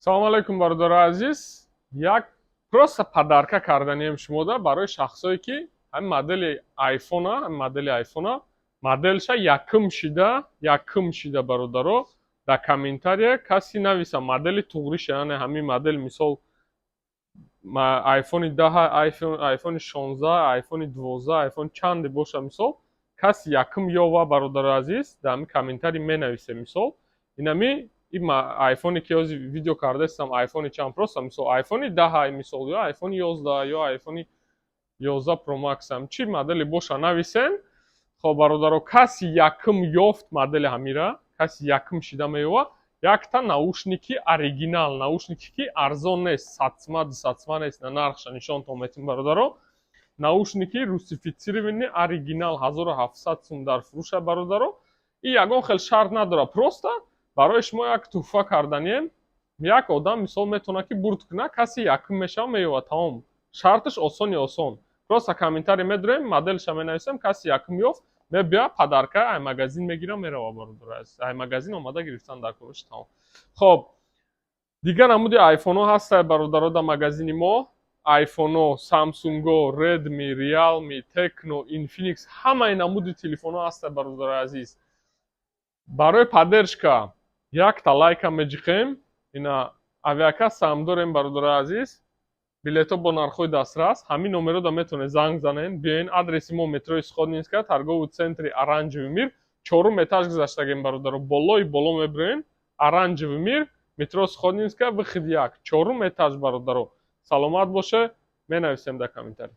Салому алайкум, бародари азиз. Як просто подарка карданием шумода барои шахсое, ки ҳамин модели айфона, ҳамин модели айфона, моделша якум шида, бародаро, дар комментария каси нависа модели туғриша, яъне ҳамин модел, мисол, айфони 10, айфони 16, айфони 12, айфон чанде боша, мисол, каси якум ёва, бародари азиз, дар ҳамин комментарий менависе, мисол, инами ин айфоне ки ҳозир видео кардаистам, айфони чанд, просто мисол, айфони 10, мисол, ё айфони 11, ё айфони 11 Pro Max ам, чӣ модели боша, нависен. Хоб, бародаро, каси якум ёфт модели ҳамира, каси якум шида меёва якта наушники оригинал, наушнике ки арзон нест, 100 сума, 200 сума нест. На, нархша нишонтон метим, бародаро. Наушники русифицированный оригинал 1700 сум дар фурӯша, бародаро. И ягон хел шарт надорад, просто барои шумо як тӯҳфа карданием. Як одам, мисол, метавонад, ки бурд кунад, каси якум мешава, меёвад, тамом. Шарташ осони осон: просто комментарий медорем, моделша менависем, каси якум ёфт, мебиёяд, подарка ай магазин мегира, мерава. Бародаро, ай магазин омада гирифтан дар кориш, тамом. Хоб, дигар намуди айфонҳо ҳастанд, бародаро, дар магазини мо: айфоно, Самсунго, Редми, Реалми, Техно, Инфиникс, ҳамаи намуди телефонҳо ҳастанд, бародарои азиз. Барои поддержка якта лайка меҷиқем. Ина авиакассаам дорем, бародарои азиз, билетҳо бо нархҳои дастрас. Ҳамин номерода метавонед занг занед, биёен. Адреси мо: метрои Сходнинская, торговый центри «Оранжевый мир», чорум этаж гузаштагем, бародаро. Болои боло мебироем, «Оранжевый мир», метро Сходнинская, выход 1, чорум этаж, бародаро. Саломат боше, менависем дар комментарий.